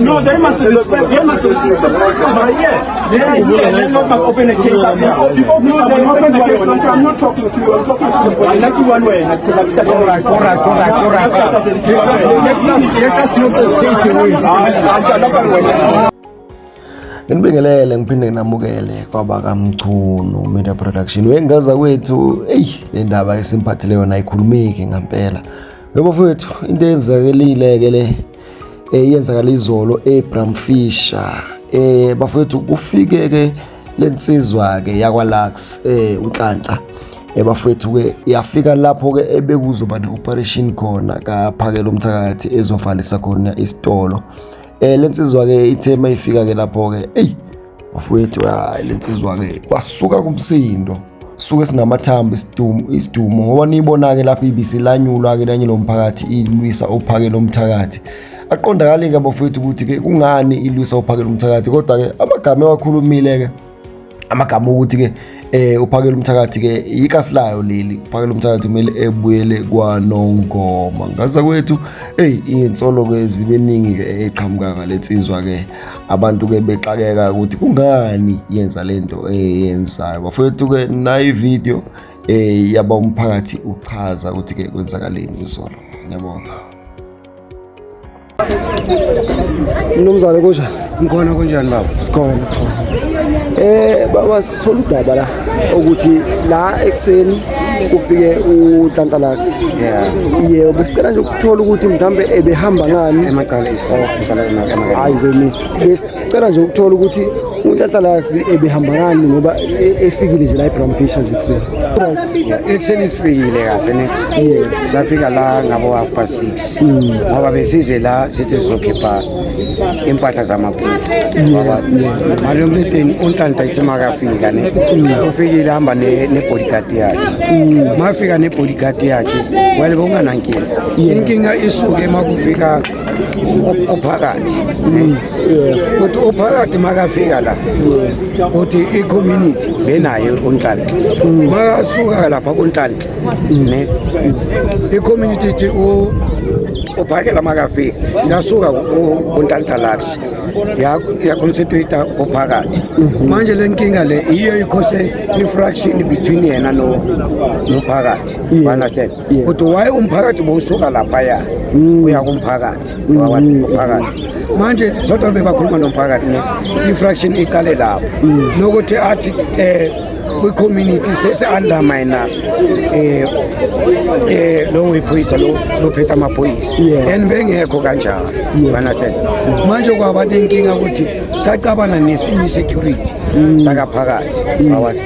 No, they must respect. They must respect the police are here. They are here. They not must open a case up here. No, they open the case. I'm not talking to you. I'm talking to the police. Like one way. All right, all right, all right, all right. Let us not take away. Nginibingelele ngiphinde nginamukele kwaba kaMchunu Media Production. Wengaza kwethu, eyi le ndaba esimphathele yona ayikhulumeki ngampela. Yebo mfowethu, into eyenzakalile ke le eyenzakala izolo eBram Fischer. Bafowethu kufike ke lensizwa ke yakwaLux uNhlanhla. Bafowethu ke yafika lapho ke ebekuzoba ne-operation khona kaPhakela umthakathi ezovalisa khona isitolo. Lensizwa ke ithe mayifika ke lapho ke ey bafowethu hayi lensizwa ke kwasuka kumsindo suke sinamathambo isidumo isidumo ngoba niyibona ke lapho ibisilanyulwa ke lanye lomphakathi ilwisa uphakela umthakathi. Aqondakali ke bafowethu ukuthi ke kungani ilwisa uphakela umthakathi, kodwa ke amagama ewakhulumile ke amagama ukuthi ke uphakela umthakathi ke ikasi layo leli, uphakela umthakathi kumele ebuyele kwaNongoma. Ngaza kwethu hey insolo ke zibeningi ke eqhamuka ngalensizwa ke, abantu ke bexakeka ukuthi kungani yenza lento eyenzayo. Bafowethu ke nayi video yaba umphakathi uchaza ukuthi ke kwenzakaleni izolo. Ngiyabonga. Mnumzane, kunjani? Ngikhona, kunjani baba? Sikhona, sikhona. Baba, sithola udaba la ukuthi la ekuseni kufike uNhlanhla Lux. Yebo, besicela nje ukuthola ukuthi mhlambe ebehamba ngani. Emacala iso, ngicela emacala. Hayi, ngizomisa. Besicela nje ukuthola ukuthi uNhlanhla Lux ebehamba ngani ngoba efikile nje la eBram Fischer nje ekuseni. Right. Yeah, ekuseni sifikile kahle ne. Safika la ngabo 6:30. Ngoba besize la sithi sizokhipha impahla zamakula. Ngoba malume uNhlanhla ithi makafika ne. Ufikile hamba ne ne-bodyguard yakhe. Mafika ne-bodyguard yakhe, well, bekunganankinga. Inkinga isuke makufika uphakathi. Uthi uphakathi makafika la uthi i-community benayo uNhlanhla, makasuka lapha kuNhlanhla ne i-community ithi uphakela makafika yasuka kuNhlanhla Lux yaconcentrate uphakathi. Manje le nkinga le iyo i-cause i-friction between yena no nophakathi. You understand? Yeah. Uthi why umphakathi bowusuka laphaya uya kumphakathi, wabona umphakathi manje sodwa bebakhuluma nomphakathi ne i-friction iqale lapho nokuthi athi kwi-community sesi-undermine lo wephoyisa lo lophethe amaphoyisa and bengekho kanjalo. You understand? Manje kwaba nenkinga ukuthi sacabana nesinye i-security sakaphakathi, wabona,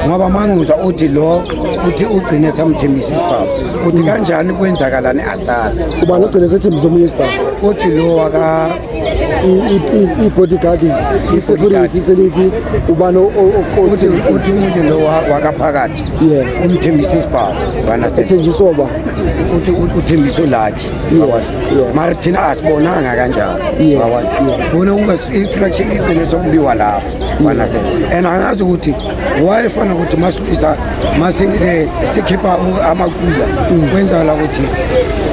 ngoba manguzwa uthi lo uthi ugcine samthembisa isibhamu, uthi kanjani, kwenzakalani, asazi. Ubani ugcine sethembisa omunye isibhamu? Uthi lo waka I-bodyguard, i-security selithi ubani uthi uthi umunye lo wakaphakathi umthembisa isibhamu, you understand? Ethenjiswa ba? Uthi uthembisa ulakhi, wabona, mara thina asibonanga kanjalo. Wabona, bona i-friction igcine sokuliwa lapho, you understand? And angazi ukuthi why fana ukuthi masilwisa mase sikhipha amakula kwenzakala ukuthi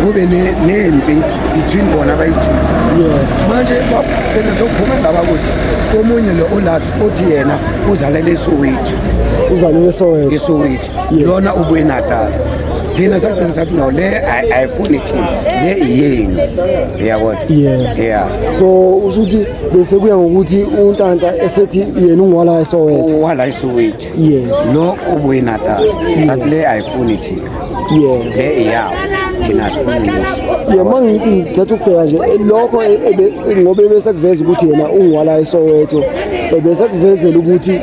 kube nempi between bona abayi-two. Manje kwaphela sokuphuma indaba ukuthi omunye lo uLux uthi yena uzalela eSoweto. Uzalele eSoweto. eSoweto. Lona ubuye Natal. Thina sagcina sathi no, le ayifuni thina, le iyenu, uyabona? Yeah. So usho ukuthi bese kuya ngokuthi uNhlanhla esethi yena ungwala eSoweto. Wala eSoweto. Lo ubuye Natal, sathi le ayifuni thina, le iyawo, thina asifuni lesi. Yeah, uma ngithi ngithatha ukubheka nje lokho ngoba bese kuveza ukuthi yena ungwala eSoweto, bese kuvezela ukuthi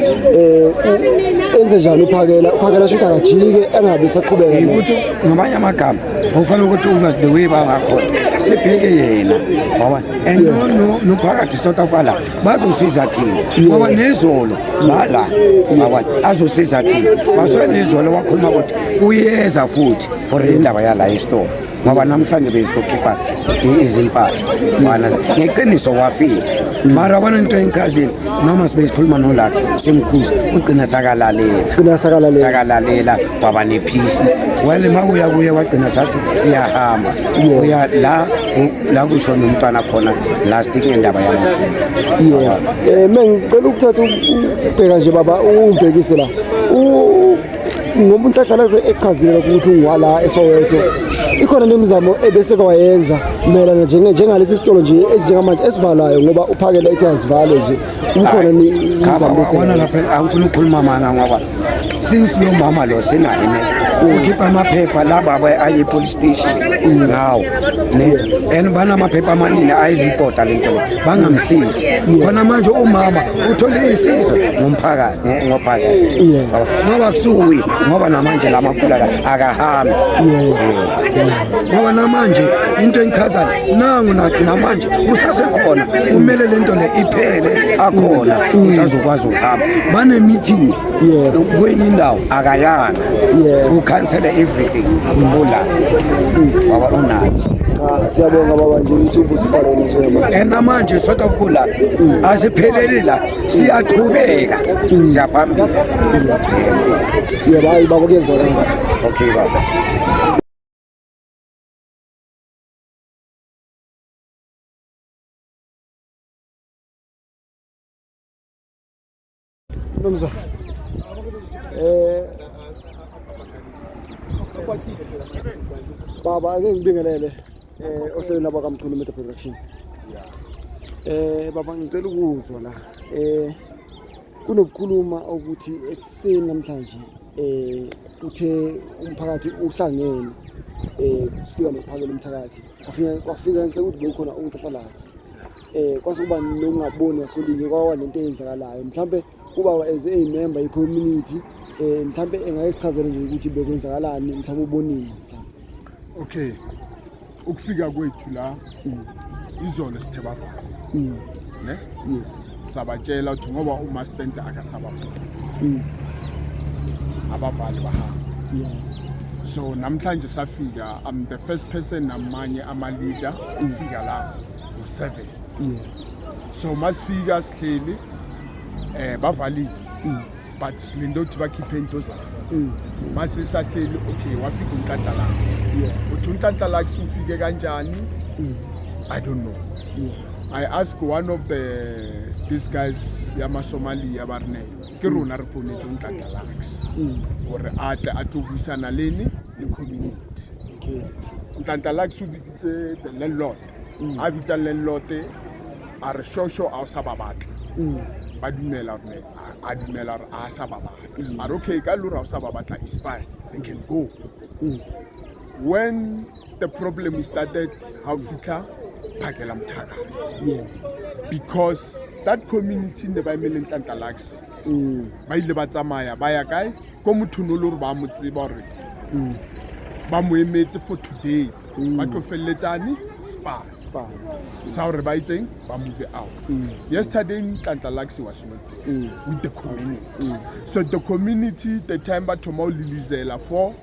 enze njani uphakela, uphakela shuthi akajike angabe saqhubeka. Ukuthi ngamanye amagama kufanele ukuthi uva the way bangakhona sibheke yena, ngoba and no no nophakathi sort of la bazosiza thina ngoba nezolo bala, yabona, azosiza thina basuke nezolo wakhuluma ukuthi uyeza futhi for indaba yala esitolo. Ngoba namhlanje bezokhipha izimpahla. Wana ngeqiniso wafika. Mara bona into engichazile noma sibe sikhuluma noLax simkhuza ugcina sakalalela. Gcina sakalalela. Sakalalela kwaba nephisi. Well makuya kuye wagcina sathi uyahamba. Uya la la kushona umntwana khona last ngendaba yamagulo. Yeah. Mengicela ukuthatha ukubheka nje baba ungibhekise la. Ngoba uNhlanhla echazile lokho ukuthi ungwala eSoweto. Ikhona lemizamo ebese kwayenza mayelana njengalesi sitolo nje esinjengamanje esivalayo ngoba uPhakela ethi asivalwe nje. Ukhona imizamo bese. Wona lapha angifuni ukukhuluma manga ngoba since lo mama lo sinaye ne ukhipha amaphepha la baba aye police station ngawo ne and banamaphepha amaningi ayiripota lento le bangamsizi khona manje umama uthole isizo ngomphakathi ngophakathi ngoba kusuyi ngoba namanje la makula la akahambi ngoba namanje into engichazayo nangu namanje usasekhona kumele lento le iphele akhona ukuthi azokwazi ukuhamba bane-meeting kwenye indawo akayanga ukhansele everything ula baba unathi. Cha, siyabonga baba nje ukuthi ubusiphala wena njengamanje. And namanje sort of kula asipheleli la, siyaqhubeka siyaphambili. Yebo, hayi baba kuyezwakala. Okay baba. Mnumzane. Baba ake ngibingelele ohlelweni laba kaMchunu Media Production. Baba ngicela ukuzwa la. Kunokukhuluma ukuthi ekuseni namhlanje uthe umphakathi uhlangene sifika noPhakela umthakathi. Kwafika sekuthi bekukhona uNhlanhla Lux. Kwase kuba nokungaboni ngasolinye kwawa nento eyenzakalayo. Mhlambe ubaba as a member ye-community mhlambe engayisichazela nje ukuthi bekwenzakalani, mhlambe ubonini mhlambe. Okay. Ukufika kwethu la izolo sithe bavala. Ne? Yes. Sabatshela ukuthi ngoba uMaster akasabafuni. Abavali bahamba. So namhlanje safika, I'm the first person namanye ama leader ufika la ngo-7. So masifika sihleli bavalile. But silinde ukuthi bakhiphe into zabo. Mase sahleli, okay, wafika uNhlanhla Lux. Uthi uNhlanhla Lux ufike kanjani? I don't know. I ask one of the these guys yamaSomalia ba re ke rona re founetse uNhlanhla Lux hore a tle a tlo buisana le ne le community. Okay. Nhlanhla Lux o bitsitse the landlord. A bitsa landlord a re shosho a o sa ba batla. Ba dumela hore a dumela hore a sa ba batla. A re okay ka lora o sa ba batla is fine. They can go. When the problem started, how fitla Phakela Mothakathi. Because that community ne ba emele Nhlanhla Lux. Ba ile ba tsamaya ba ya kae ko motho no le hore ba mo tseba hore ba mo emetse for today. Ba tlo felletsane spa. Spa. Sa hore ba itseng ba move out. Yesterday Nhlanhla Lux was not there with the community. So the community the time ba thoma ho lilizela for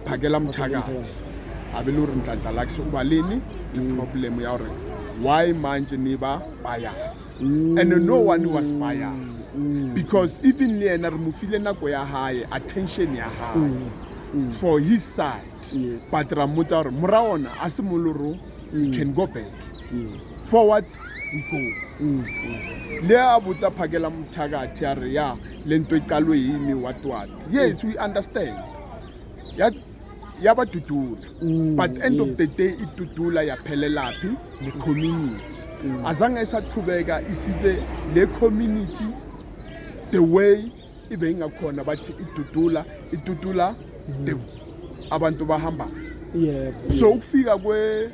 Phakela Mothakathi. A be le hore Nhlanhla Lux o ba lene le problem ya hore why manje ne ba bias. And no one was bias. Because even le yena re mo file nako ya hae, attention ya hae for his side. But ra mmotsa hore mora ona a se moloro, you can go back. Forward we go. Le a botsa Phakela Mothakathi a re ya le nto e qalwe yimi what what. Yes, we understand. Ya ya ba dudula. But end of the day idudula yaphelelaphi ne community. Azange esaqhubeka isize le community the way ibe ingakhona bathi idudula idudula the abantu bahamba. So ukufika kwe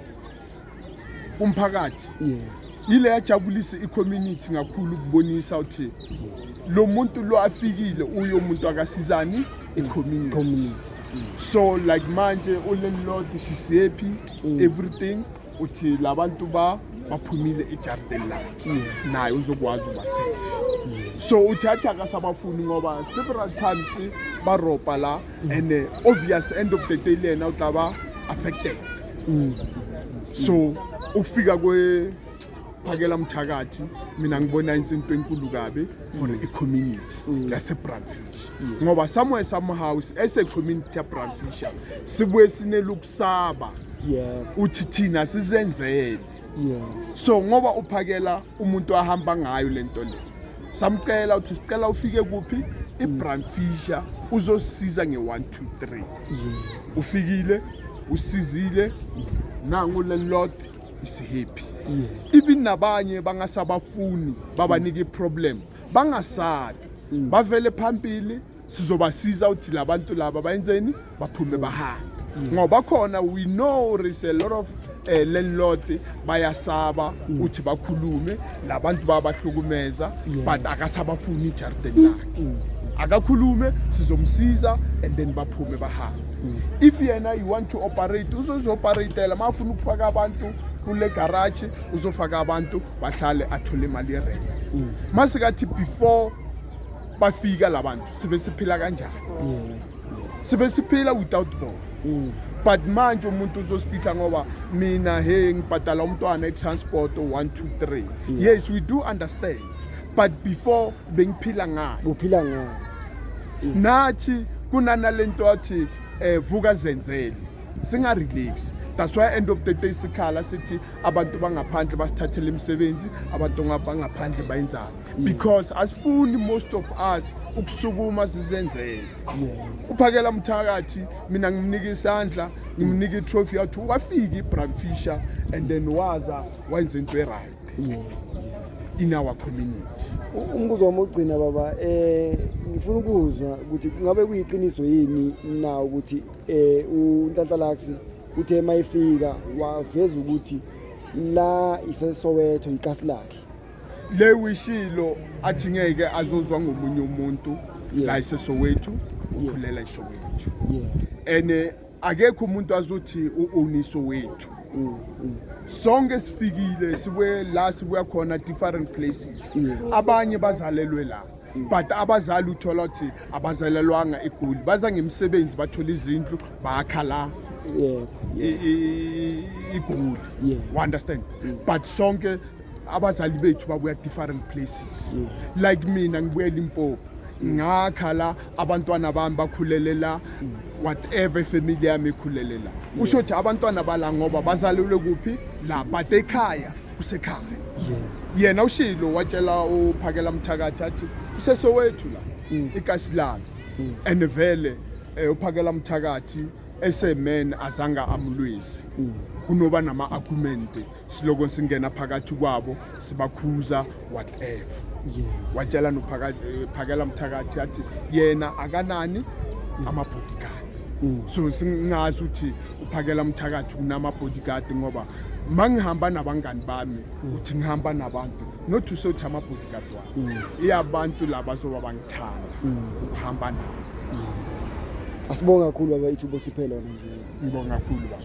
umphakathi ile yajabulisa i-community kakhulu ukubonisa ukuthi lo muntu lo afikile uyo muntu akasizani i-community. So like manje ulandlord she's happy everything uthi labantu ba baphumile ejardini lakhe naye uzokwazi ukuba safe. So uthi athi akasabafuni ngoba several times ba ropa la and obvious end of the day le yena o tla ba affected. So ukufika kwe Phakela Mthakathi, mina ngibona into enkulu kabi for i-community yase-Bram Fischer, ngoba somewhere somehow as a community ya-Bram Fischer sibuye sinelukusaba uthi thina sizenzele. So ngoba uPhakela umuntu ahamba ngayo lento le, samcela uthi sicela ufike kuphi iBram Fischer uzosiza nge-1 2 3. Ufikile, usizile, nangu landlord is happy. Even nabanye bangasabafuni, babanika iproblem, bangasabi, bavele phambili, sizobasiza ukuthi labantu laba bayenzeni, baphume bahambe, ngoba khona we know there is a lot of landlord bayasaba uthi bakhulume labantu babahlukumeza, but akasabafuni ijardeni lakhe, akakhulume, sizomsiza and then baphume bahambe. If yena you want to operate, uzozi-operatela. Ma afuna ukufaka abantu kule garage, uzofaka abantu bahlale, athole imali yerent. Masikathi before bafika labantu sibe siphila kanjani? Sibe siphila without bona, but manje umuntu uzosifihla ngoba mina, hey, ngibhadala umntwana i-transport 1 2 3. Yes, we do understand, but before bengiphila ngani? Uphila ngani? Nathi kunanalento athi vuka zenzele, singa-relax. That's why end of the day sikhala sithi abantu bangaphandle basithathele imisebenzi, abantu bangaphandle bayenzani, because asifuni most of us ukusukuma sizenzele. UPhakela Mthakathi, mina ngimnika isandla, ngimnika itrophy yathi wafika iBram Fischer and then waza wenza into e-right in our community. Umbuzo wami wokugcina, baba, ngifuna ukuzwa ukuthi kungabe kuyiqiniso yini na ukuthi uNhlanhla Lux uthe mayefika waveza ukuthi la iseSoweto, ikasi lakhe? Le wishilo athi ngeke azozwa ngomunye umuntu. La iseSoweto, ukhulela iSoweto and akekho umuntu azothi u-own iSoweto. Sonke sifikile, sibuye la sibuya khona, different places. Abanye bazalelwe la, but abazali uthola ukuthi abazalelwanga eGoli, baza ngemisebenzi, bathola izindlu, bakha la iGoli. You understand? But sonke abazali bethu babuya different places. Like mina ngibuya eLimpopo, ngakha la, abantwana bami bakhulele la, whatever, family yami ikhulele la. Usho ukuthi abantwana bala ngoba bazalelwe kuphi la, but ekhaya kusekhaya. Yena ushilo, watshela uPhakela Mthakathi athi useSoweto la, ikasi lami, and vele uPhakela Mthakathi eseman azange amlwise. Kunoba nama-argument, siloko singena phakathi kwabo, sibakhuza, whatever. Watshela noPhakela Mthakathi athi yena akanani ama-bodyguard, so singazi ukuthi uPhakela Mthakathi kunama-bodyguard, ngoba mangihamba nabangani bami, uthi ngihamba nabantu, not to say ukuthi ama-bodyguard wami, iyabantu laba zoba bangithanda ukuhamba nabo. Asibonga kakhulu, baba, ithuba siphe lona nje. Ngibonga kakhulu, baba.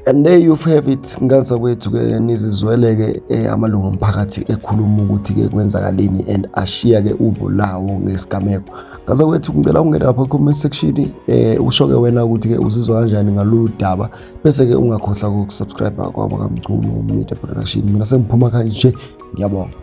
And there you have it, ngane zakwethu-ke, nizizwele-ke amalungu omphakathi ekhuluma ukuthi-ke kwenzakaleni and ashiya-ke uvo lawo ngesigameko. Ngane zakwethu, ngicela ungene lapha comment section, usho-ke wena ukuthi-ke uzizwa kanjani ngalolu daba, bese-ke ungakhohlwa ukusubscribe kwaba kaMchunu Media Production. Mina sengiphuma kanje, ngiyabonga.